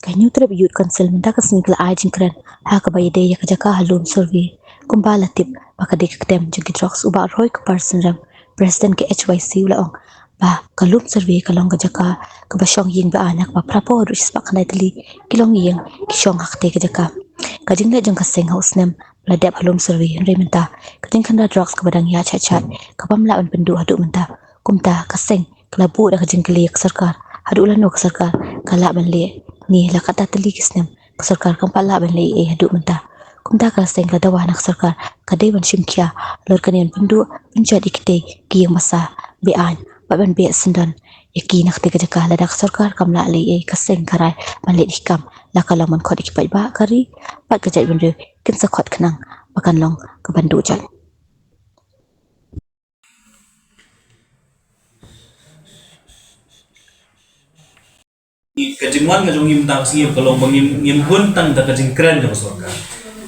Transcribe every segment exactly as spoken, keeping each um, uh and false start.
Ka Hynñiewtrep Youth Council mynta ka sngi ka la ai jingkren ha kaba ïadei ïa ka jaka ha Lum Survey. Kumba la tip ba ka dei ka kem jong ki drugs, u Bah Roy Kpar Synrem, President ka H Y C, u la ong ba ka Lum Survey ka long ka jaka kaba shong ïing ba ai na kaba phra phew haduh shispah khyndai tylli ki longïing ki shong ha katei ka jaka. Ka jingleh jong ka seng ha u snem ba la dep ha Lum Survey, hynrei mynta ka jingkhynra drugs kaba dang ïaid shat shat, kabym lah ban pynduh haduh mynta. Kumta ka seng ka la buh da ka jingkylli ïa ka sorkar, haduh lano ka sorkar ka lah ban leh ne la katta tylli ki snem ka sorkar kam pat lah ban leh ei ei haduh mynta. Kumta ka seng ka la dawa na ka sorkar ka dei ban shim khia halor kane ban pynduh pynjot ïa kitei ki ïing basa be-aiñ bad ban beh syndon ïa ki na katei ka jaka. Lada ka sorkar kam lah leh ei ei, ka seng ka rai ban leh da ki kam, la ka long ban khot ïa ki paidbah, ka ri bad ka jaitbynriew kin sa khot khnang ba kan long kaban duh jot. Ka jingwan ka jong ngi mynta ka sngi ka long ba ngim, ngim hun tang da ka jingkren jong ka sorkar.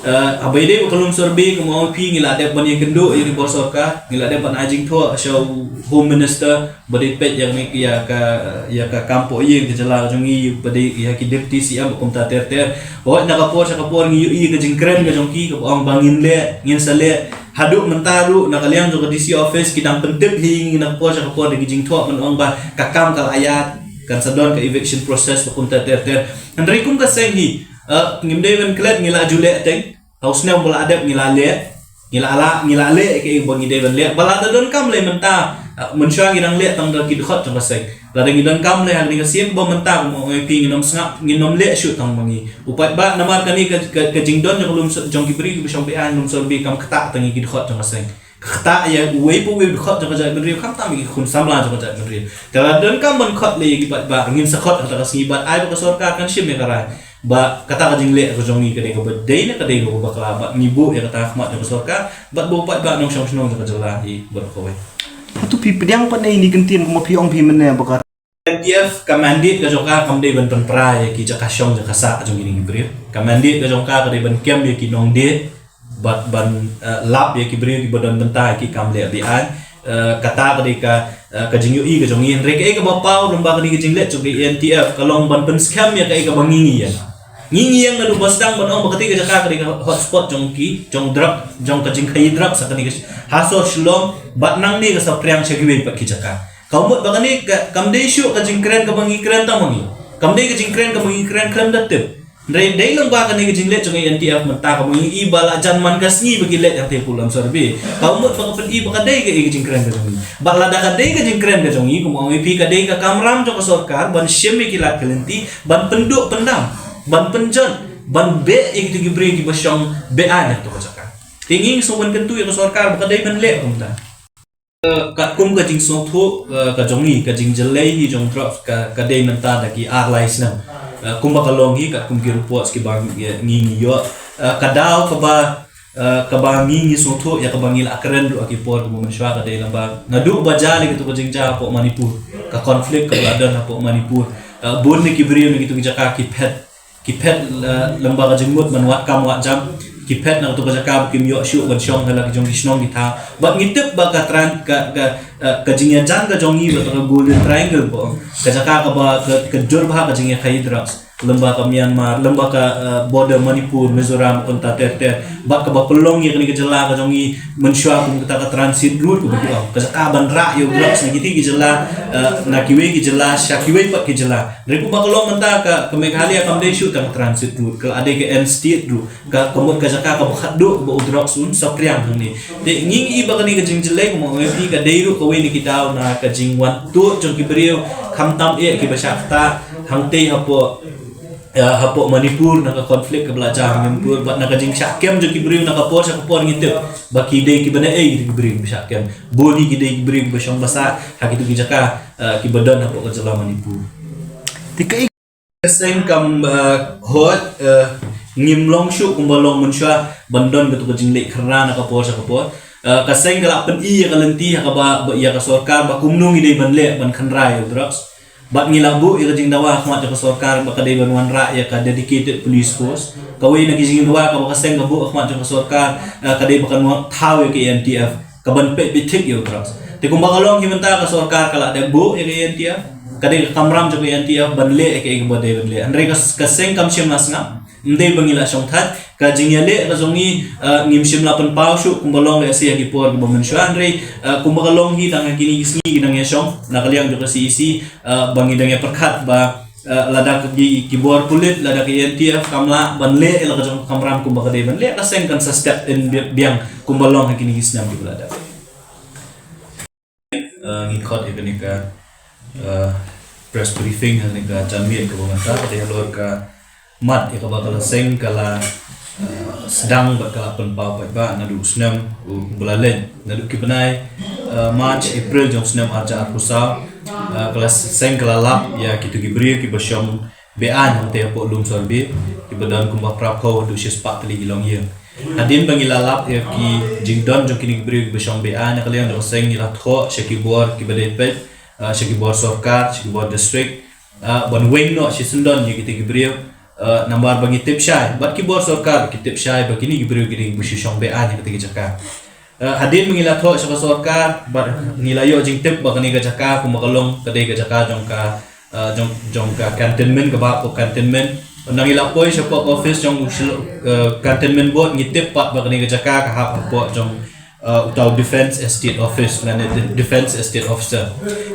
Eh, haba ïadei bad ka Lum Survey, kumba ong ïa phi, ngi la dep ban ïakynduh ïa ki bor sorkar, ngi la dep ban ai jingthoh sha u Home Minister ba dei peit ïa kane, ïa ka, ïa ka kam pohïing ka jylla ka jong ngi, ba dei ïa ki Deputy C M bad kumta ter ter. Hooid, na ka por sha ka por ngi ïohi ka jingkren ka jong ki kaba ong ba ngin leh, ngin sa leh. Haduh mynta ruh na ka liang jong ka D C office ki dang pyntip hi ïa ngi na ka por sha ka por da ki jingthoh ban ong ba ka kam ka la ïaid, kan sa don ka eviction process bad kumta ter ter. Hynrei kum ka seng hi, eh, ngim dei ban klet, ngi la ju leh teng. Ha u snem ba la dep ngi la leh, ngi la, la, ngi la leh kaei ba ngi dei ban leh. Ba lada donkam lei mynta, eh, mynshuwa ngi dang leh tang da ki dkhot jong ka seng. Lada ngi donkam lei ha kane ka sien, ba mynta kumba ong ïa phi, ngin ym sngap, ngin ym leh shuh tang ma ngi. U paidbah, namar kane ka, ka, ka jingdon jong ka Lum Sur-, jong ki briew kiba shong be-aiñ Lum Survey kam ktah tang ïa ki dkhot jong ka seng. Ka ktah ïa uwei pa uwei u dkhot jong ka jaitbynriew, khamtam ïa ki khun samla jong ka jaitbynriew. Te lada donkam ban khot lei ïa ki paidbah, ngin sa khot ha kata ka sngi bad ai ba ka sorkar kan shim ïa ka rai ba kata ka jingleh ka jong ngi ka dei kaba dei ne ka dei kaba bakla, bad ngi buh ïa kata ha khmat jong ka sorkar bad ba u paidbah nongshong shnong jong ka jylla hi baroh kawei. Hato phi pdiang pat na ine i kyntien kumba phi ong phi mynne ba ka N T F, ka mandate ka jong ka kam dei ban pynpra ïa ki jaka shong jaka sah jong kine ki briew. Ka mandate ka jong ka ka dei ban kem ïa ki nongdie bad ban, eh, lap ïa ki briew kiba don bynta ïa ki kam leh be-aiñ. Eh, kata ka dei ka, eh, ka jingïohi ka jong ngi. Hynrei kaei kaba paw lyngba kane ka jingleh jong ka N T F ka long ban pynskhem ïa kaei kaba ngi ngi ïeng. Ngi ngi ïeng naduh ba sdang ban ong ba katei ka jaka ka dei ka hotspot jong ki, jong drug, jong ka jingkhaïi drug ha kane ka sh-, ha sor Shillong bad nangne ka saphriang sha kiwei pat ki jaka. Ka mut ba kane ka, kam dei shuh ka jingkren kaba ngi kren tang ma ngi. Kam dei ka jingkren kaba ngi kren khlem da tip. Hynrei dei lyngba kane ka jingleh jong ka N T F mynta kaba ngi i ba la jan man ka sngi ba ki leh ïa katei ka Lum Survey. Ka mut ba ka pyni ba ka dei ka, ka jingkren ka jong ngi. Bad lada ka dei ka jingkren ka jong ngi, kumba ong ïa phi, ka dei ka kamram jong ka sorkar ban shim ïa ki lad ki lynti, ban pynduh pyndam, ban pynjot, ban beh ïa kito ki briew kiba shong be-aiñ ha kato ka jaka. Te ngi sngewbha ban kyntu ïa ka sorkar ba ka dei ban leh kumta. Eh, katkum ka jingsngewthuh, eh, ka jong ngi, ka jingjyllei hi jong drugs ka, ka dei mynta da ki ar lai snem. Eh, kumba ka long hi, katkum ki reports kiba ngi, ngi ïoh. Eh, ka daw kaba, eh, kaba ngi ngi sngewthuh ïa kaba ngi la kren ruh ha ki por kiba mynshuwa ka dei lyngba naduh ba jia lei kato ka jingjia hapoh Manipur, ka conflict kaba la don hapoh Manipur. Eh, bun na ki briew na kito ki jaka ki phet ki phet, eh, lyngba ka jingmut ban wad kam wad jam, ki phet na kato ka jaka ba kim ïoh shuh ban shong ha la ki jong ki shnong ki thaw. Bad ngi tip ba ka tran-, ka, ka, eh, ka jingïajan ka jong ngi bad ka Golden Triangle ba ong, ka jaka kaba ka, ka jur bha ka jingïakhaïi drugs, lyngba ka Myanmar, lyngba ka, eh, border Manipur, Mizoram, kumta ter ter. Bad kaba pynlong ïa kane ka jylla ka jong ngi mynshuwa kum kata ka transit route kaba ki ong, ka jaka ban rah ïa u drugs na kitei ki jylla, eh, na kiwei ki jylla sha kiwei pat ki jylla. Hynrei kumba ka long mynta ka, ka Meghalaya kam dei shuh tang ka transit route, ka la dei ka end state route, ka, ka mut ka jaka kaba khatduh kaba u drugs un saphriang hangne. Te ngi ngi i ba kane ka jingjyllei kumba ong ïa phi ka dei ruh kawei na ki daw na ka jingwan tuh jong ki briew, khamtam eh kiba shah ktah hangtei hapoh, eh, hapoh Manipur na ka conflict kaba la jia ha Manipur, bad na ka jingshah kem jong ki briew na ka por sha ka por ngi tip ba ki dei kiba naei ki briew kiba shah kem. Bun hi ki dei ki briew kiba shong basa ha kito ki jaka, eh, kiba don hapoh ka jylla Manipur. Te kaei Ka seng kam, eh, hooid, eh, ngim long shuh kumba long mynshuwa ban don kato ka jingleh khynra na ka por sha ka por. Eh, ka seng ka la pyni ïa ka lynti ha kaba, ba ïa ka sorkar ba kumno ngi dei ban leh ban khynra ïa u drugs. Bad ngi la buh ïa ka jingdawa ha khmat jong ka sorkar ba ka dei ban wanrah ïa ka dedicated police force. Kawei na ki jingdawa kaba ka seng ka buh ha khmat jong ka sorkar, eh, ka dei ba kan wan thaw ïa ka A N T F. Ka ban peit beit thik ïa u drugs. Te kumba ka long hi mynta ka sorkar ka la dep buh ïa ka A N T F. Ka dei ka kamram jong ka E N T F ban leh ïa kaei kaba dei ban leh. Hynrei ka, ka seng kam shym la sngap. Ym dei ba ngi la shongthait, ka jingïaleh ka jong ngi, eh, ngim shym la pynpaw shuh kumba long lehse ha ki por kiba mynshuwa, hynrei, eh, kumba ka long hi tang ha kine ki sngi ngi dang ïashong na ka liang jong ka C E C, eh, ba ngi dang ïapyrkhat ba, eh, lada ka ki, ki bor pulit, lada ka E N T F kam lah ban leh ïa la ka jong ka kamram kumba ka dei ban leh, ka seng kan sa step in bi-, biang kumba long ha kine ki snem kiba la dep. Eh, ngi khot ïa kane ka, eh, press briefing ha kane ka janmiet kaba mynta, ka dei halor ka mat ïa kaba ka la seng ka la, eh, sdang bad ka la pynpaw paidbah naduh u snem uba la leit, naduh ki bnai, eh, March, April jong u snem arhajar arphew saw, eh, ka la seng ka la lap ïa kito ki briew kiba shong beaiñ hangtei hapoh Lumsorbe, kiba don kumba phraphew haduh shispah tylli ki longïing. Hadien ba ngi la lap ïa ki jingdon jong kine ki briew kiba shong beaiñ, na ka liang jong ka seng ngi la thoh sha ki bor kiba dei peit, ah, sha ki bor sorkar, sha ki bor district, ah, ban weng noh shisyndon ïa kito ki briew, ah, namar ba ngi tip shai bad ki bor sorkar ki tip shai ba kine ki briew ki dei kiba shu shong beaiñ ha kito ki jaka. Eh, hadien ba ngi la thoh sha ka sorkar bad ngi la ïoh jingtip ba kane ka jaka kumba ka long ka dei ka jaka jong ka, eh, jong, jong ka cantonment, kaba hapoh cantonment. Nang ngi la poi shapoh ka office jong u Shillong, eh, cantonment board, ngi tip pat ba kane ka jaka ka hap hapoh jong, eh, uta u Defence Estate Office lane de-, Defence Estate Officer.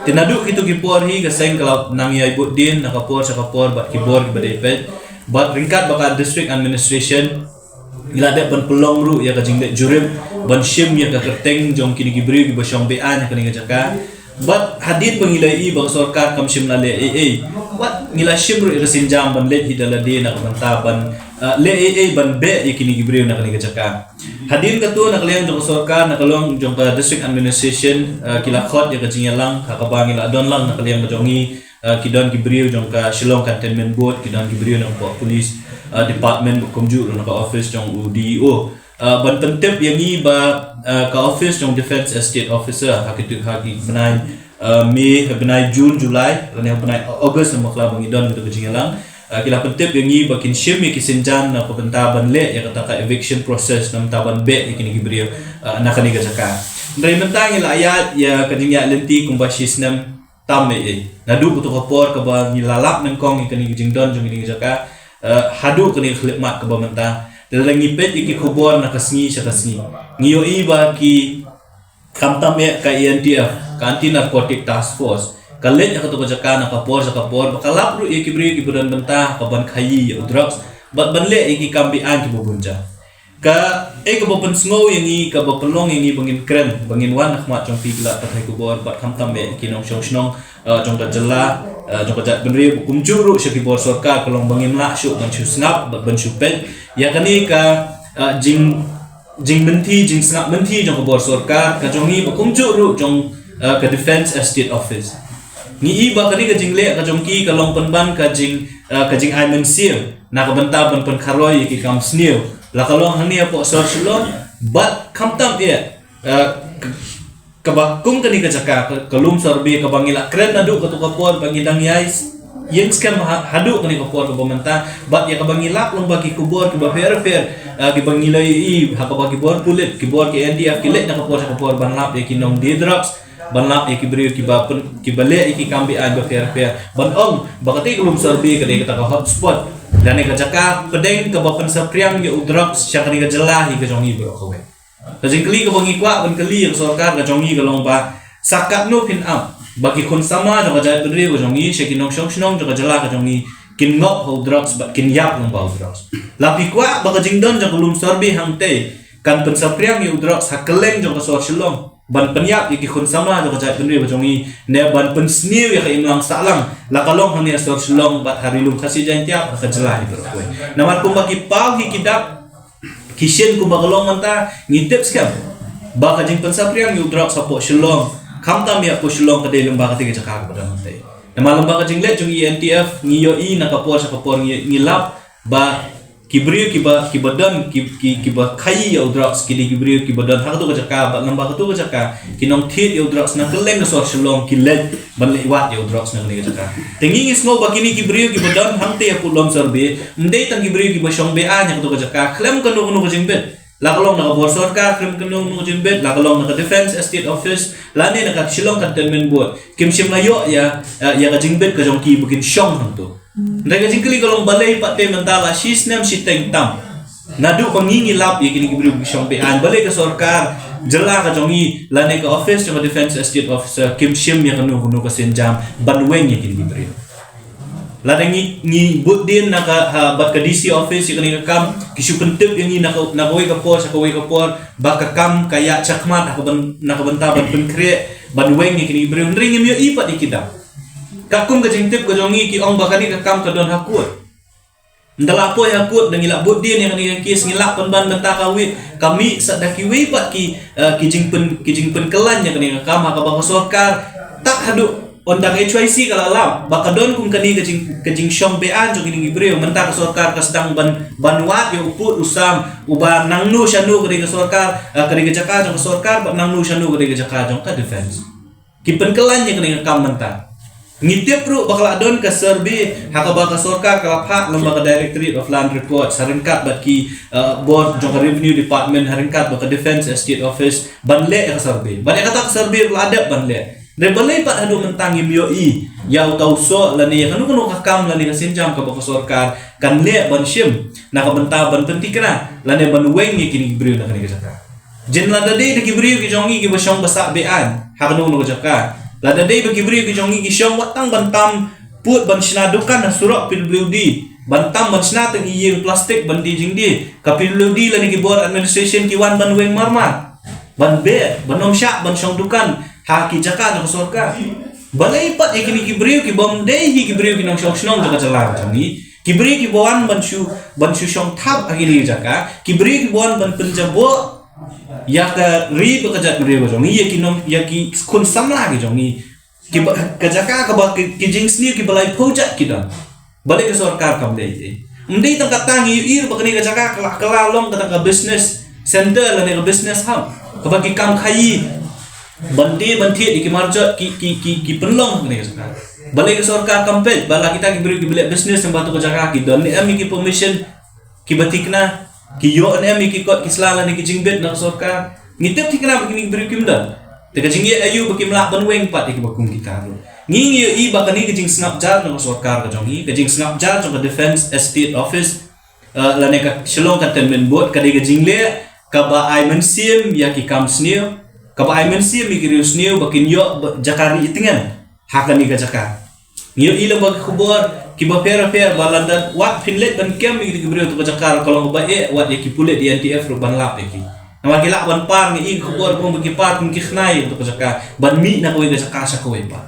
Te naduh kito ki por hi ka seng ka la nang ïai bud dien na ka por sha ka por bad ki bor kiba dei peit bad ryngkat bad ka district administration ngi la dep ban pynlong ruh ïa ka jingleit jurip ban shim ïa ka kyrteng jong kine ki briew kiba shong beaiñ ha kane ka jaka. Bad hadien ba ngi la ïohi ba ka sorkar kam shym la leh ei ei, bad ngi la shim ruh ïa ka sienjam ban leit hi da lade na ka bynta ban, ah, leh ei ei ban beh ïa kine ki briew na kane ka jaka. Hadien kata na ka liang jong ka sorkar, na ka liang jong ka district administration, ah, ki la khot ïa ka jingïalang ha kaba ngi la don lang na ka liang ka jong ngi, ah, ki don ki briew jong ka Shillong Cantonment Board, ki don ki briew na ka police, ah, department, kumjuh ruh na ka office jong u D E O. Ah, ban pyntip ïa ngi ba, ah, ka office jong Defence Estate Officer ha ki tu, ha ki bnai, ah, May, ha bnai June, July lane ha bnai August, namar ba ngi don kito ka jingïalang. Ah, ki la pyntip ïa ngi ba kin shim ïa ki sienjam na ka bynta ban leh ïa kata ka eviction process, na ka bynta ban beh ïa kine ki briew, ah, na kane ka jaka. Hynrei mynta ngi la ïaid ïa ka jingïaid lynti kumba shi snem tam ei ei. Naduh kato ka por kaba ngi la lap nyngkong ïa kane ka jingdon jong kane ka jaka, eh, haduh kane ka khyllipmat kaba mynta. Te lada ngi peit ïa ki khubor na ka sngi sha ka sngi, ngi ïohi ba ki, khamtam eh ka A N T F, ka Anti Narcotic Task Force, ka leit ha kato ka jaka na ka por sha ka por, ba ka lap ruh ïa ki briew kiba don bynta ha ka ban khaïi ïa u drugs bad ban leh ïa ki kam beaiñ kiba bun jait. Kaei kaba pynsngew ïa ngi, kaba pynlong ïa ngi ba ngin kren, ba ngin wan ha khmat jong phi ki lad pathai khubor bad khamtam eh ki nongshong shnong, eh, jong ka jylla, eh, jong ka jaitbynriew, kumjuh ruh sha ki bor sorkar, ka long ba ngim lah shuh ban shu sngap bad ban shu peit ïa kane ka, eh, jing, jingmynthi, jingsngap mynthi jong ka bor sorkar ka jong ngi, ba kumjuh ruh jong, eh, ka Defence Estate Office. Ngi i ba kane ka jingleh ka jong ki ka long pynban ka jing, eh, ka jingai mynsiem na ka bynta ban pynkharoi ïa ki kam sniew, la ka long hangne hapoh sor Shillong bad khamtam eh, eh, k-, kaba kum kane ka jaka ka, ka Lumsorbe, kaba ngi la kren naduh kato ka por ba ngi dang ïai s-, ïeng skhem ha, haduh kane ka por kaba mynta, bad ïa kaba ngi lap lyngba ki khubor kiba pher pher, eh, kiba ngi la ïohi ha kaba ki bor pulit, ki bor ki A N T F ki leit na ka por sha ka por ban lap ïa ki nongdie drugs, ban lap ïa ki briew kiba pyn-, kiba leh ïa ki kam beaiñ ba pher pher. Ban ong ba katei ka Lumsorbe ka dei kata ka hotspot lane ka jaka pdeng kaba pynsaphriang ïa u drugs sha kane ka jylla hi ka jong ngi baroh kawei. Ka jingkylli kaba ngi kwah ban kylli ïa ka sorkar ka jong ngi ka long ba, sa katno phin ap ba ki khun samla jong ka jaitbynriew ka jong ngi, sha ki nongshong shnong jong ka jylla ka jong ngi, kin ngop ha u drugs bad kin ïap lyngba u drugs? La phi kwah ba ka jingdon jong ka Lumsorbe hangtei kan pynsaphriang ïa u drugs ha kylleng jong ka sor Shillong, ban pynïap ïa ki khun samla jong ka jaitbynriew ka jong ngi, ne ban pynsniew ïa ka imlang sahlang, la ka long hangne ha sor Shillong bad ha Ri Lum Khasi Jaiñtia, ha ka jylla hi baroh kawei? Namar kumba ki paw hi ki dak ki shin, kumba ka long mynta, ngi tip skhem ba ka jingpynsaphriang ïa u drugs hapoh Shillong, khamtam ïa hapoh Shillong, ka dei lyngba katei ka jaka kaba don hangtei. Namar lyngba ka jingleit jong A N T F ngi ïohi na ka por sha ka por, ngi, ngi lap ba ki briew kiba, kiba don, ki, ki, kiba khaïi ïa u drugs ki dei ki briew kiba don ha kato ka jaka, bad lyngba kato ka jaka ki nongthied ïa u drugs na kylleng ka sor Shillong ki leit ban leit wad ïa u drugs na kane ka jaka. Te ngi, ngi sngew ba kine ki briew kiba don hangtei hapoh Lumsorbe ym dei tang ki briew kiba shong beaiñ ha kato ka jaka khlem kano kano ka jingbit. La ka long na ka bor sorkar khlem kynnoh kano kano ka jingbit, la ka long na ka Defence Estate Office, lane na ka Shillong Cantonment Board, kim shym la ïoh ïa, eh, ïa ka jingbit ka jong ki ba kin shong hangto. Hynrei ka jingkylli ka long balei pat te mynta la shi snem shiteng tam, naduh ba ngi ngi lap ïa kine ki briew ba ki shong beaiñ, balei ka sorkar jylla ka jong ngi lane ka office jong ka Defence Estate Officer kim shim ïa kano kano ka sienjam ban weng ïa kine ki briew. Lada ngi, ngi bud dien na ka, ha, bad ka D C office ïa kane ka kam, ki shu pyntip ïa ngi na ka, na kawei ka por sha kawei ka por ba ka kam ka ïaid shakhmat ha ka byn-, na ka bynta ban pynkhreh, ban weng ïa kine ki briew, hynrei ngim ïohi pat ïa ki dang. Katkum ka jingtip ka jong ngi ki ong ba kane ka kam ka don ha kut. Ynda la poi ha kut, da ngi la bud dien ïa kane ka kes, ngi la pynban mynta ka wit, ka mih sa da kiwei pat ki, eh, ki jingpyn, ki jingpynkylla ïa kane ka kam, ha kaba ka sorkar tak haduh ynda ka H Y C ka la lap ba ka don kum kane ka jing, ka jingshong beaiñ jong kine ki briew, mynta ka sorkar ka sdang ban, ban wad ïa u pud u sam uba nangno shano ka dei ka sorkar, eh, ka dei ka jaka jong ka sorkar, bad nangno shano ka dei ka jaka jong ka Defence. Ki pynkylla ïa kane ka kam mynta. Ngi tip ruh ba ka la don ka survey ha kaba ka sorkar ka la phah lyngba ka Directorate of Land Records ha ryngkat bad ki, uh, bor jong ka Revenue Department ha ryngkat bad ka Defence Estate Office ban leh ïa ka survey. Ban ïa kata ka survey ruh la dep ban leh. Hynrei balei pat haduh mynta ngim ïohi ïa uta u soh lane ïa kano kano ka kam lane ka sienjam kaba ka sorkar kan leh ban shim na ka bynta ban pynthikna lane ban weng ïa kine ki briew na kane ka jaka. Jin lada dei da ki briew ki jong ngi kiba shong ba sah beaiñ ha kano kano ka jaka, lada dei ba ki briew ki jong ngi ki shong wat tang ban tam pud ban shna dukan ha surok P W D, ban tam ban shna tang ïing plastik ban die jingdie, ka P W D lane ki bor administration ki wan ban weng marmar, ban beh, ban ym shah ban shong dukan ha ki jaka jong ka sorkar. Balei pat ïa kine ki briew kibym dei hi ki briew ki nongshong shnong jong ka jylla ka jong ngi, ki briew kiba wan ban shu, ban shu shong thap ha kine ki jaka, ki briew kiba wan ban pynjaboh ïa ka ri bad ka jaitbynriew ka jong ngi, ïa ki nong, ïa ki khun samla ki jong ngi, kiba, ka jaka kaba ki, ki jingsniew kiba laiphew jait ki don. Balei ka sorkar kam leh ei ei? Ym dei tang katta, ngi ïohi ruh ba kane ka jaka ka la, ka la long kata ka business center lane ka business hub kaba ki kam khaïi ban die ban thied ïa ki marjot ki, ki, ki, ki pynlong kane ka jaka. Balei ka sorkar kam peit ba la kita ki briew kiba leh business lyngba tu ka jaka ki don ne em ïa ki permission kiba thikna, ki ïoh ne em ïa ki kot ki sla lane ki jingbit na ka sorkar? Ngi tip thikna ba kine ki briew kim don. Te ka jingeh aïu ba kim lah ban weng pat ïa kiba kum kita ruh? Ngi, ngi ïohi ba kane ka jingsngap jar na ka sorkar ka jong ngi, ka jingsngap jar jong ka Defence Estate Office, eh, lane ka Shillong Cantonment Board, ka dei ka jingleh kaba ai mynsiem ïa ki kam sniew, kaba ai mynsiem ïa ki riewsniew ba kin ïoh ba, jaka ri tngen ha kane ka jaka. Ngi ïohi lyngba ki khubor kiba pher pher ba lada wat phin leit ban kem ïa ki briew tu ka jaka ruh ka long kaba eh wat ïa ki pulit D N T F ruh ban lap ïa ki. Namar ki lah ban par, ngi ïohi ki khubor ba ki par kum ki khnai ïa tu ka jaka ban mih na kawei ka jaka sha kawei pat.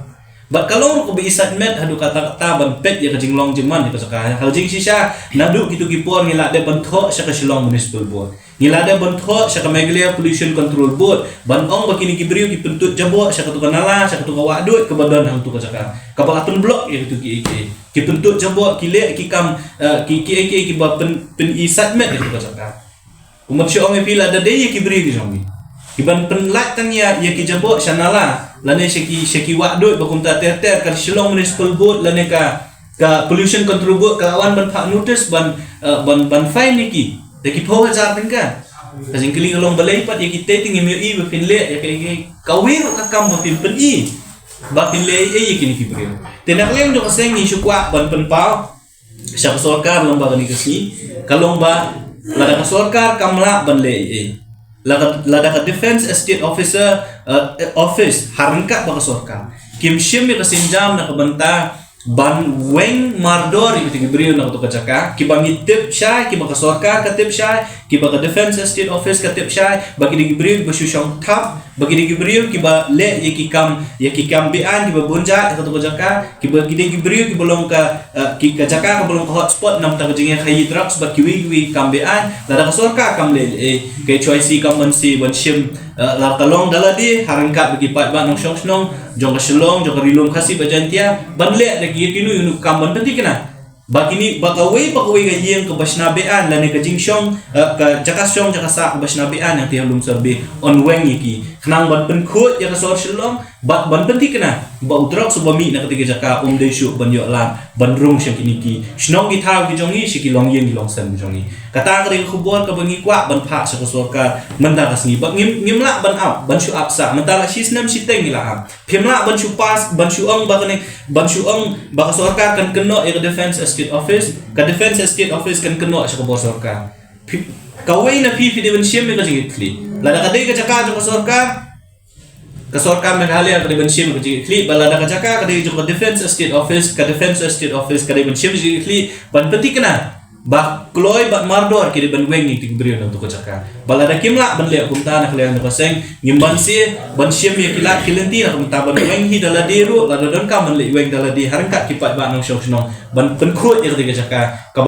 Bad ka long ruh kaba isait met haduh katta katta ban peit ïa ka jinglong jingman ïa ka jaka. Ha ka jingshisha naduh kitu ki por ngi la dep ban thoh sha ka Shillong Municipal Board. Ngi la dep ban thoh sha ka Meghalaya Pollution Control Board ban ong ba kine ki briew ki pyntut jaboh sha katu ka nala, sha katu ka wahduid kaba don hangtu ka jaka, kaba la pynblock ïa katu kiei kiei. Ki pyntut jaboh, ki leh ki kam, eh, ki, kiei kiei kiba pyn, pyni sait met ïa katu ka jaka. Kumba shu ong ïa phi, lada dei ïa ki briew ki jong ngi kiban pynlait tang ïa, ïa ki jaboh sha nala lane sha ki, sha ki wahduid ba kumta ter ter, ka Shillong Municipal Board lane ka, ka Pollution Control Board ka la wan ban phah notice ban, eh, ban, ban fine ïa ki da ki phew hajar tyngka. Ka jingkylli ka long balei pat ïa kita te ngim ïohi ba phin leh ïa ka, ïa ka, kawei ruh ka kam ba phin pyni ba phin leh ei ei ïa kine ki briew. Te na ka liang jong ka seng ngi shu kwah ban pynpaw sha ka sorkar lyngba kane ka sngi, ka long ba lada ka sorkar kam lah ban leh ei ei, lada, lada ka Defence Estate Officer, eh, Office ha ryngkat bad ka sorkar kim shim ïa ka sienjam na ka bynta ban weng mardor ïa kito ki briew na kato ka jaka, kiba ngi tip shai, kiba ka sorkar ka tip shai, kiba ka Defence Estate Office ka tip shai ba kito ki briew kiba shu shong thap, ba kito ki briew kiba leh ïa ki kam, ïa ki kam beaiñ kiba bun jait ha kato ka jaka, kiba kito ki briew kiba long ka, eh, ki, ka jaka kaba long ka hotspot namar ka jingïakhaïi drugs bad kiwei kiwei ki kam beaiñ. Lada ka sorkar kam leh ei ei, ka H Y C kam banse ban shim, eh, la ka long da lade ha ryngkat bad ki paidbah nongshong shnong jong ka Shillong, jong ka Ri Lum Khasi bad Jaintia, ban leh da ki ïa kino kino ki kam ban pynthikna ba kine, ba kawei pa kawei ka ïing kaba shna beaiñ lane ka jingshong, eh, ka jaka shong jaka sah kaba shna beaiñ hangtei ha Lumshyrbe yn weng ïa ki, khnang ban pynkhuid ïa ka sor Shillong, Bad ban pynthikna ba u drugs uba mih na katei ka jaka um dei shuh ban ïoh lad ban rung sha kine ki shnong ki thaw ki jong ngi, sha ki longïing ki longsem ki jong ngi. Kata ka dei ka khubor kaba ngi kwah ban phah sha ka sorkar mynta ka sngi. Bad ngim, ngim lah ban ap, ban shu ap sah. Mynta la shi snem shiteng ngi la ap. Phim lah ban shu pass, ban shu ong ba kane, ban shu ong ba ka sorkar kan kynnoh ïa ka Defence Estate Office, ka Defence Estate Office kan kynnoh sha ka bor sorkar. Phi, kawei na phi phi dei ban shim ïa ka jingkitkhlieh. Lada ka dei ka jaka jong ka sorkar, ka sorkar Meghalaya ka dei ban shim ïa ka jingkitkhlieh. Bad lada ka jaka ka dei jong ka Defence Estate Office, ka Defence Estate Office ka dei ban shim ïa ka jingkitkhlieh. Ban pynthikna ba kloi bad mardor ki dei ban weng ïa ki briew na kato ka jaka. Bad lada kim lah ban leh kumta na ka liang jong ka seng, ngim banse ban shim ïa ki lad ki lynti na ka bynta ban weng hi da lade ruh, lada donkam ban leit weng da lade ha ryngkat ki paidbah nongshong shnong ban pynkhuid ïa katei ka jaka.